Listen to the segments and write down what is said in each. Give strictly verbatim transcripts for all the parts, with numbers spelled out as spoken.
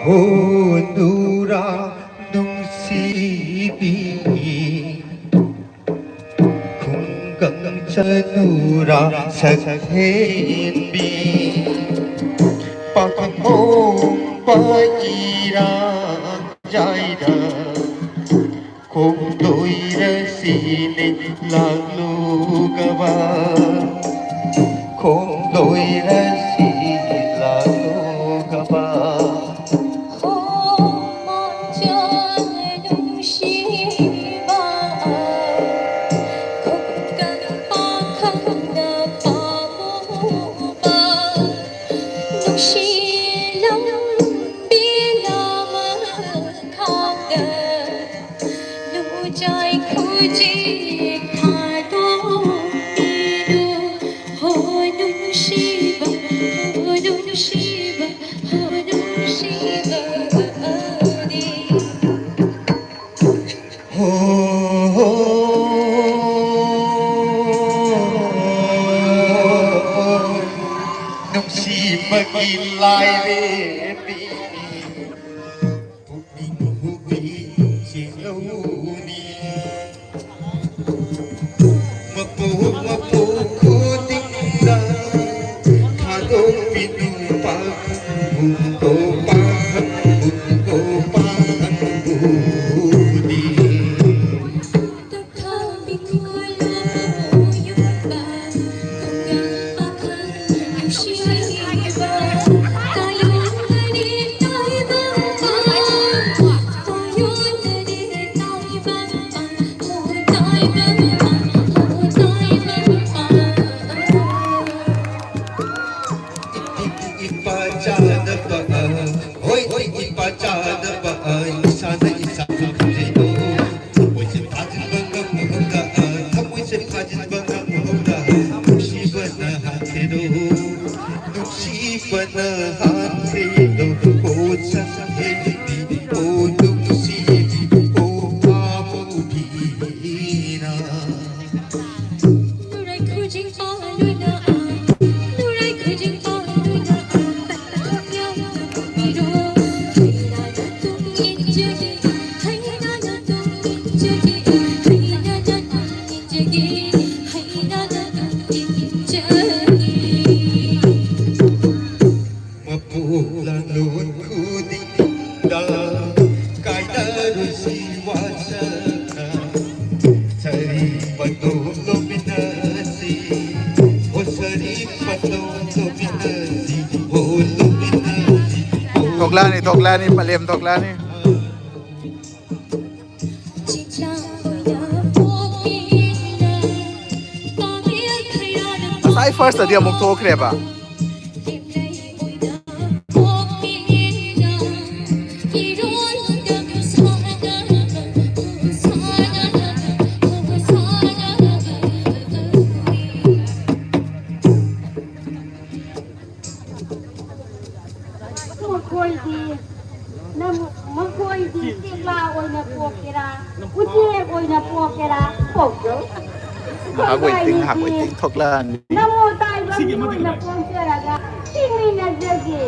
ꯍꯣ ꯅꯨꯔꯥ ꯅꯨꯡꯁꯤꯕꯤ, ꯈꯨꯡꯒꯪ ꯆꯅꯨꯔꯥ ꯁꯛꯍꯦꯟꯕꯤ, ꯄꯥꯈꯪ ꯍꯣꯡꯕ ꯏꯔꯥꯡꯖꯥꯏꯗ ꯈꯣꯡꯗꯣꯏꯔꯁꯤꯅꯤ ꯂꯥꯛꯂꯨꯒꯕ, ꯈꯣꯡꯗꯣꯏꯔꯁꯤ ꯂꯥꯛꯂꯨꯒꯕ꯫ ꯍꯣ ꯃꯣꯟꯆꯥ ꯅꯨꯡꯁꯤꯕ, ꯈꯨꯡꯒꯪ ꯄꯥꯈꯪꯅ ꯄꯥꯝꯃꯨꯕ, ꯅꯨꯡꯁꯤ ꯂꯝꯕꯤ ꯂꯥꯃꯈꯥꯗ ꯅꯨꯡꯖꯥꯏ ꯈꯨꯖꯤꯛ ꯊꯥꯗꯣꯛꯄꯤꯔꯣ꯫ ꯍꯣ ꯅꯨꯡꯁꯤꯕ, ꯍꯣ ꯅꯨꯡꯁꯤꯕ, ꯍꯣ ꯅꯨꯡꯁꯤꯕꯗꯤ꯫ ꯍꯣ ꯅꯨꯡꯁꯤꯕꯒꯤ ꯂꯥꯏꯔꯦꯝꯕꯤ, ꯄꯨꯛꯅꯤꯡ ꯍꯨꯕꯤ ꯆꯦꯜꯍꯧꯅꯤ꯫ ꯃꯄꯣꯛ ꯃꯄꯣꯛ ꯈꯨꯗꯤꯡꯗ ꯊꯥꯗꯣꯛꯄꯤꯅꯨ ꯄꯥꯈꯪꯕꯨ, ꯑꯣ ꯄꯥꯈꯪꯕꯨ, ꯑꯣ ꯄꯥꯈꯪꯕꯨꯗꯤ꯫ ꯏꯄꯥ ꯆꯥꯗꯕ, ꯍꯣꯏ, ꯏꯄꯥ ꯆꯥꯗꯕ, ꯏꯁꯥꯅ ꯏꯁꯥꯕꯨ ꯈꯪꯖꯩꯗꯣ꯫ ꯊꯃꯣꯏꯁꯦ ꯐꯥꯖꯤꯟꯕ ꯉꯝꯃꯨ ꯍꯧꯗ, ꯊꯃꯣꯏꯁꯦ ꯐꯥꯖꯤꯟꯕ ꯉꯝꯃꯨ ꯍꯧꯗ, ꯅꯨꯡꯁꯤꯕꯅ ꯍꯥꯠꯈ꯭ꯔꯦꯗꯣ, ꯅꯨꯡꯁꯤꯕꯅ ꯍꯥꯠꯈ꯭ꯔꯦꯗꯣ꯫ ꯑꯣ ꯁꯛꯍꯦꯟꯕꯤ, ꯑꯣ ꯅꯨꯡꯁꯤꯕꯤ, ꯑꯣ ꯄꯥꯝꯃꯨꯕꯤꯅ꯫ ꯅꯨꯔꯥꯏ ꯈꯨꯖꯤꯡ ꯄꯥꯜꯂꯨꯅ, ꯅꯨꯔꯥꯏ ꯈꯨꯖꯤꯡ ꯄꯥꯜꯂꯨꯅ, ꯄꯥꯈꯪ ꯌꯥꯝꯅ ꯄꯨꯕꯤꯔꯣ꯫ ꯊꯣꯛꯂꯛꯑꯅꯤ, ꯊꯣꯛꯂꯛꯑꯅꯤ, ꯄꯂꯦꯝ ꯊꯣꯛꯂꯛꯑꯅꯤ꯫ ꯉꯁꯥꯏ first ꯇꯗꯤ ꯑꯃꯨꯛ ꯊꯣꯛꯈ꯭ꯔꯦꯕ꯫ ꯃꯈꯣꯏꯗꯤ ꯅꯪ, ꯃꯈꯣꯏꯗꯤ ꯆꯦꯛꯂꯥ ꯑꯣꯏꯅ ꯄꯣꯛꯀꯦꯔꯥ, ꯎꯆꯦꯛ ꯑꯣꯏꯅ ꯄꯣꯛꯀꯦꯔꯥ, ꯄꯣꯛꯆꯧ꯫ ꯉꯥꯏꯍꯥꯛ waiting, ꯉꯥꯏꯍꯥꯛ waiting, ꯊꯣꯛꯂꯛꯑꯅꯤ꯫ ꯅꯃꯣ ꯇꯥꯏꯕꯪꯒꯤ ꯑꯣꯏꯅ ꯄꯣꯛꯆꯔꯒ ꯍꯤꯡꯃꯤꯟꯅꯖꯒꯦ꯫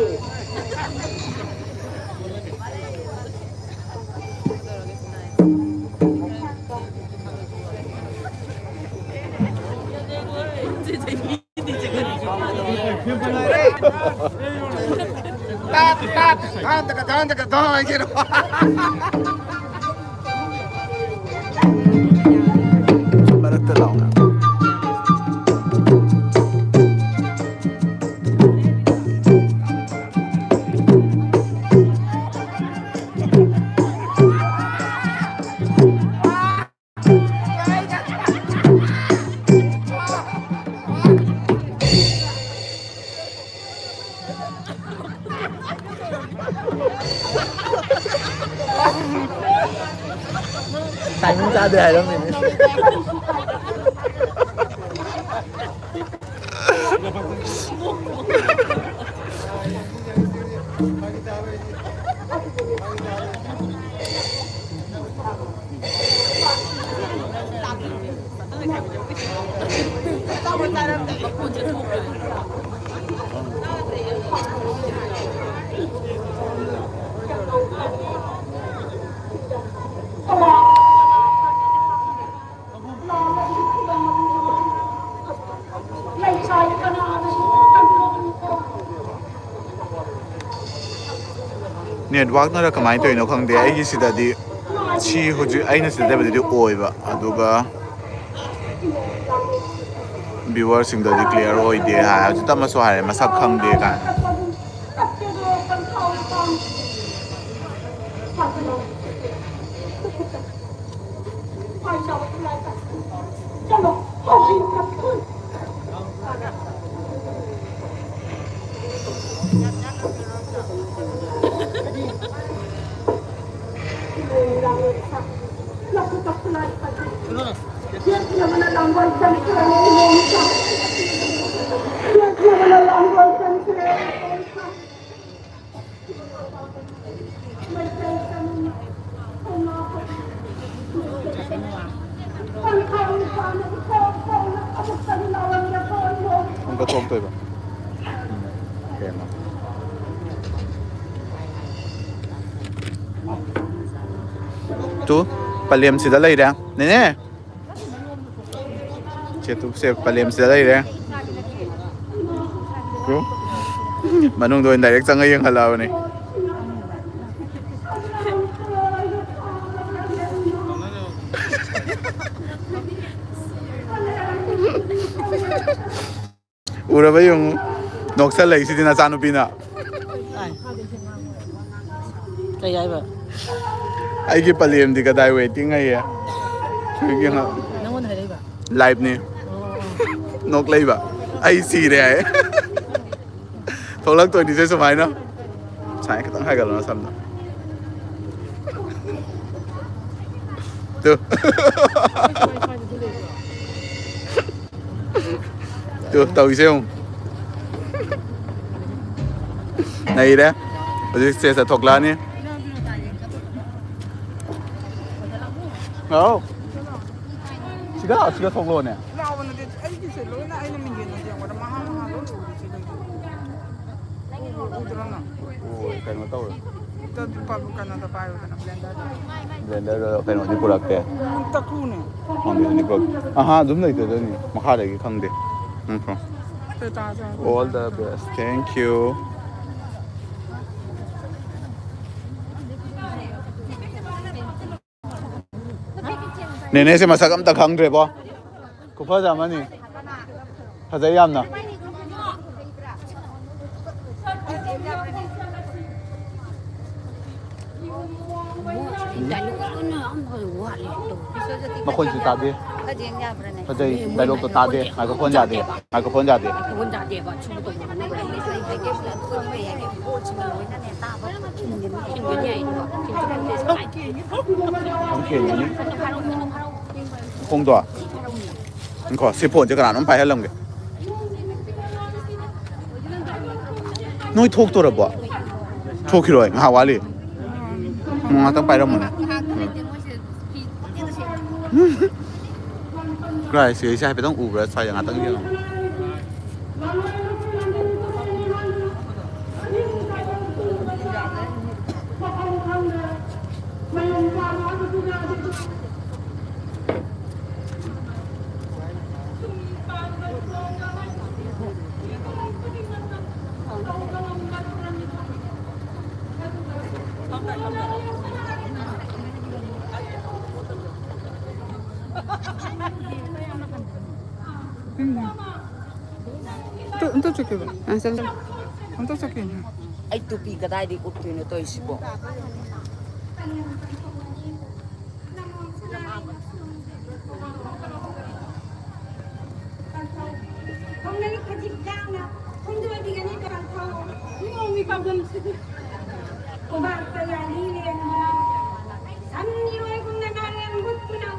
ꯃꯔꯛꯇ ꯂꯥꯎꯅ꯫ Timing ꯆꯥꯗꯦ ꯍꯥꯏꯔꯝꯃꯤꯅꯦ꯫ Networkꯅꯔ ꯀꯃꯥꯏꯅ ꯇꯧꯔꯤꯅꯣ ꯈꯪꯗꯦ, ꯑꯩꯒꯤ ꯁꯤꯗꯗꯤ, ꯁꯤ ꯍꯧꯖꯤꯛ ꯑꯩꯅ ꯁꯤꯗ ꯂꯩꯕꯗꯗꯤ ꯑꯣꯏꯕ, ꯑꯗꯨꯒ viewerꯁꯤꯡꯗꯗꯤ clear ꯑꯣꯏꯗꯦ ꯍꯥꯏ꯫ ꯍꯧꯖꯤꯛꯇ ꯑꯃꯁꯨ ꯍꯥꯏꯔꯦ, ꯃꯁꯛ ꯈꯪꯗꯦ ꯀꯥꯏꯅ꯫ चलो, हो गई। ꯑꯃꯨꯛꯀ ꯊꯣꯛꯇꯣꯏꯕ꯫ ꯎꯝ꯫ ꯀꯩꯅꯣ꯫ ꯇꯨ, ꯄꯂꯦꯝꯁꯤꯗ ꯂꯩꯔꯦ꯫ ꯅꯦꯅꯦ! ꯆꯦꯇꯨꯛꯁꯦ ꯄꯂꯦꯝꯁꯤꯗ ꯂꯩꯔꯦ꯫ ꯃꯅꯨꯡꯗ ꯑꯣꯏꯅ direct ꯆꯪꯉ ꯌꯦꯡꯍꯜꯂꯛꯑꯕꯅꯤ꯫ ꯎꯔꯕ ꯌꯦꯡꯉꯨ, ꯅꯣꯛꯁꯜꯂꯛꯏꯁꯤꯗꯤ ꯅꯆꯥꯅꯨꯄꯤꯅ꯫ ꯀꯩ ꯍꯥꯏꯕ? ꯑꯩꯒꯤ ꯄꯂꯦꯝꯗꯤ ꯀꯗꯥꯏ waiting ꯍꯥꯏꯌꯦ? ꯅꯪꯉꯣꯟꯗ ꯍꯥꯏꯔꯛꯏꯕ? Live ꯅꯤ꯫ ꯑꯣ, ꯑꯣ, ꯑꯣ꯫ ꯅꯣꯛꯂꯛꯏꯕ꯫ ꯑꯩ ꯁꯤꯔꯦ ꯍꯥꯏ꯫ ꯊꯣꯛꯂꯛꯇꯣꯏꯅꯤꯁꯦ ꯁꯨꯃꯥꯏꯅ꯫ ꯁꯥꯏ ꯈꯤꯇꯪ ꯍꯥꯏꯒꯠꯂꯣ ꯅꯁꯝꯗꯣ꯫ ꯇꯨ꯫ ꯇꯨ, ꯇꯧꯏꯁꯦ ꯌꯦꯡꯉꯨ꯫ ꯅꯩꯔꯦ꯫ ꯍꯧꯖꯤꯛ stage ꯇ ꯊꯣꯛꯂꯛꯑꯅꯤ꯫ ꯍꯥꯎ꯫ ꯁꯤꯗ ꯂꯥꯛꯑꯣ, ꯁꯤꯗ ꯊꯣꯛꯂꯛꯑꯣꯅꯦ꯫ ꯂꯥꯎꯕ ꯅꯠꯇꯦ, ꯑꯩꯒꯤꯁꯦ ꯂꯣꯏꯅ ꯑꯩꯅ ꯃꯤꯡꯁꯦꯜꯗ ꯌꯦꯡꯕꯗ ꯃꯍꯥ ꯃꯍꯥ ꯂꯣꯏ ꯎꯔꯦ ꯁꯤ ꯂꯩꯕꯁꯦ꯫ ꯎ-, ꯎꯗ꯭ꯔꯣ ꯅꯪ? ꯎ-, ꯀꯩꯅꯣ ꯇꯧꯔꯦ꯫ ꯀꯩꯅꯣꯗ ꯄꯥꯏꯌꯨꯗꯅ, blender ꯗ꯫ Blender ꯗ ꯀꯩꯅꯣꯗꯤ ꯄꯨꯔꯛꯇꯦ꯫ ꯎꯝ, ꯆꯐꯨꯅꯦ꯫ ꯈꯪꯗꯦ, ꯑꯗꯨꯗꯤ ꯄꯨꯔꯛꯇꯦ꯫ ꯑꯍꯥ, ꯑꯗꯨꯝ ꯂꯩꯇꯗꯣꯏꯅꯤ꯫ ꯃꯈꯥꯗꯒꯤ ꯈꯪꯗꯦ꯫ ꯎꯝ, ꯍꯣ꯫ ꯀꯩ ꯇꯥ-, ꯇꯥ-, All the best. Thank you. ꯅꯦꯅꯦꯁꯦ ꯃꯁꯛ ꯑꯝꯇ ꯈꯪꯗ꯭ꯔꯦꯕꯣ꯫ ꯈꯨꯐꯖ ꯑꯃꯅꯤ꯫ ꯐꯖꯩ ꯌꯥꯝꯅ꯫ ꯍꯩꯕ꯭ꯔꯥ? ꯍꯩꯕ꯭ꯔꯥ? ꯌꯦꯡꯉꯣ, ꯌꯦꯡꯉꯣ, ꯌꯦꯡꯉꯣ꯫ ꯗꯥꯏꯂꯣꯛꯇꯨꯅ ꯑꯃ ꯋꯥꯠꯂꯦ ꯇꯧꯔꯤꯁꯦ꯫ ꯃꯈꯣꯟꯁꯨ ꯇꯥꯗꯦ꯫ ꯈꯔ ꯌꯦꯡ ꯌꯥꯕ꯭ꯔꯥꯅꯦ? ꯐꯖꯩ꯫ ꯗꯥꯏꯂꯣꯛꯇꯣ ꯇꯥꯗꯦ꯫ ꯃꯥꯏꯀ꯭ꯔꯣꯐꯣꯟ ꯌꯥꯗꯦ꯫ ꯃꯥꯏꯀ꯭ꯔꯣꯐꯣꯟ ꯌꯥꯗꯦ꯫ ꯃꯥꯏꯀ꯭ꯔꯣꯐꯣꯟ ꯌꯥꯗꯦꯕ꯫ ꯁꯨꯝ ꯇꯧꯕ ꯍꯣꯠꯅꯕꯗ ꯄꯣꯠꯁꯤꯅ ꯂꯣꯏꯅꯅꯦ ꯇꯥꯕ ꯊꯤꯟꯒꯅꯤ ꯍꯥꯏꯅꯀꯣ꯫ ꯊꯤꯟꯒꯅꯤ ꯍꯥꯏꯅꯀꯣ꯫ ꯌꯥꯝ ꯊꯤꯟꯒꯅꯤ꯫ ꯈꯣꯡꯗꯣ꯫ ꯉꯥꯏꯈꯣ, ꯁꯤ ꯐꯣꯟꯁꯦ ꯀꯅꯥꯅꯣꯝ ꯄꯥꯏꯍꯜꯂꯝꯒꯦ꯫ ꯅꯣꯏ ꯊꯣꯛꯇꯣꯔꯕꯣ? ꯊꯣꯛꯈꯤꯔꯣꯏ, ꯉꯥꯏꯍꯥꯛ ꯋꯥꯠꯂꯤ꯫ ꯎꯝ, ꯉꯥꯏꯍꯥꯛꯇꯪ ꯄꯥꯏꯔꯝꯃꯨꯅꯦ꯫ ꯀ꯭ꯔꯥꯏꯁꯦ, ꯑꯩꯁꯦ ꯍꯥꯏꯐꯦꯠꯇꯪ ꯎꯕ꯭ꯔꯥ? ꯁ꯭ꯋꯥꯏꯗ ꯉꯥꯛꯇꯪ ꯌꯦꯡꯉꯝꯃꯨ꯫ ꯑꯝꯇ, ꯑꯝꯇ ꯆꯠꯀꯦꯕ꯫ ꯑ, ꯆꯠꯂꯣ, ꯆꯠꯂꯣ꯫ ꯑꯝꯇ ꯆꯠꯀꯦꯅꯦ꯫ ꯑꯩ ꯇꯨꯄꯤ ꯀꯗꯥꯏꯗꯒꯤ ꯎꯞꯇꯣꯏꯅꯣ ꯇꯧꯔꯤꯁꯤꯕꯣ? ꯈꯣꯡꯅꯩ ꯈꯖꯤꯛ ꯌꯥꯡꯅ ꯍꯨꯝꯗꯣꯏꯕꯤꯒꯅꯤ ꯀꯥꯡꯊꯧ꯫ ꯏꯃꯧꯒꯤ ꯄꯥꯎꯗꯝꯁꯤꯗꯤ ꯈꯨꯕꯥꯛꯇ ꯌꯥꯜꯂꯤ ꯂꯦꯡꯗꯅ ꯁꯟ ꯏꯔꯣꯏꯒꯨꯝꯅ ꯅꯥꯔꯦꯝ ꯍꯨꯠꯇꯨꯅ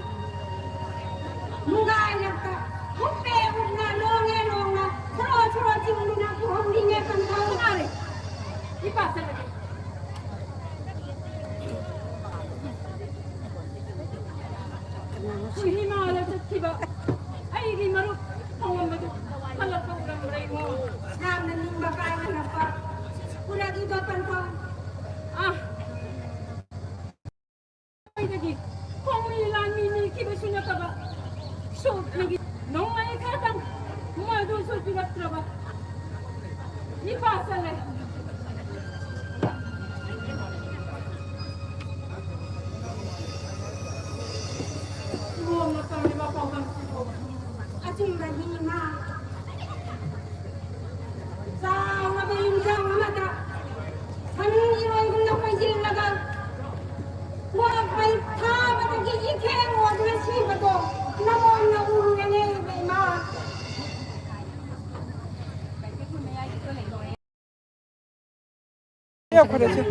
ꯅꯨꯡꯒꯥꯏꯔꯛꯇ ꯍꯨꯞꯄꯦ ꯍꯨꯞꯅ ꯂꯣꯡꯉꯦ ꯂꯣꯡꯅ ꯁꯣꯔꯣ ꯁꯣꯔꯣ ꯆꯤꯡꯗꯨꯅ ꯄꯨꯍꯧꯔꯤꯅꯦ ꯀꯥꯡꯊꯧ꯫ ꯏꯄꯥ ꯆꯠꯂꯒꯦ꯫ ꯀꯣꯍꯤꯃꯥꯗ ꯆꯠꯈꯤꯕ ꯑꯩꯒꯤ ꯃꯔꯨꯞ ꯊꯧꯉꯝꯕꯗꯨ ꯍꯜꯂꯛꯄ ꯎꯔꯝꯕ꯭ꯔꯥ ꯏꯃꯣ? ꯌꯥꯝꯅ ꯅꯤꯡꯕ ꯀꯥꯏꯅꯔꯛꯄ ꯎꯔꯛꯂꯤꯕ ꯄꯟꯊꯧ꯫ ꯑꯥ, ꯑꯩꯗꯒꯤ ꯈꯣꯡꯃꯤ ꯂꯥꯟꯃꯤ ꯅꯤꯈꯤꯕꯁꯨ ꯅꯠꯇꯕ, ꯁꯣꯛꯅꯒꯤ ꯅꯣꯡꯃꯩ ꯈꯔꯇꯪ ꯃꯗꯨꯁꯨ ꯄꯤꯔꯛꯇ꯭ꯔꯕ꯫ ꯏꯄꯥ ꯆꯠꯂꯦ꯫ ꯏꯃꯣꯝꯅ ꯇꯧꯔꯤꯕ ꯄꯥꯎꯗꯝꯁꯤꯕꯨ ꯑꯆꯨꯝꯕꯅꯤ ꯏꯃꯥ꯫ ꯆꯥꯎꯔꯕ ꯌꯨꯝꯖꯥꯎ ꯑꯃꯗ ꯁꯟ ꯏꯔꯣꯏꯒꯨꯝꯅ ꯀꯣꯏꯁꯤꯜꯂꯒ ꯋꯥ ꯐꯔꯦꯁꯦ꯫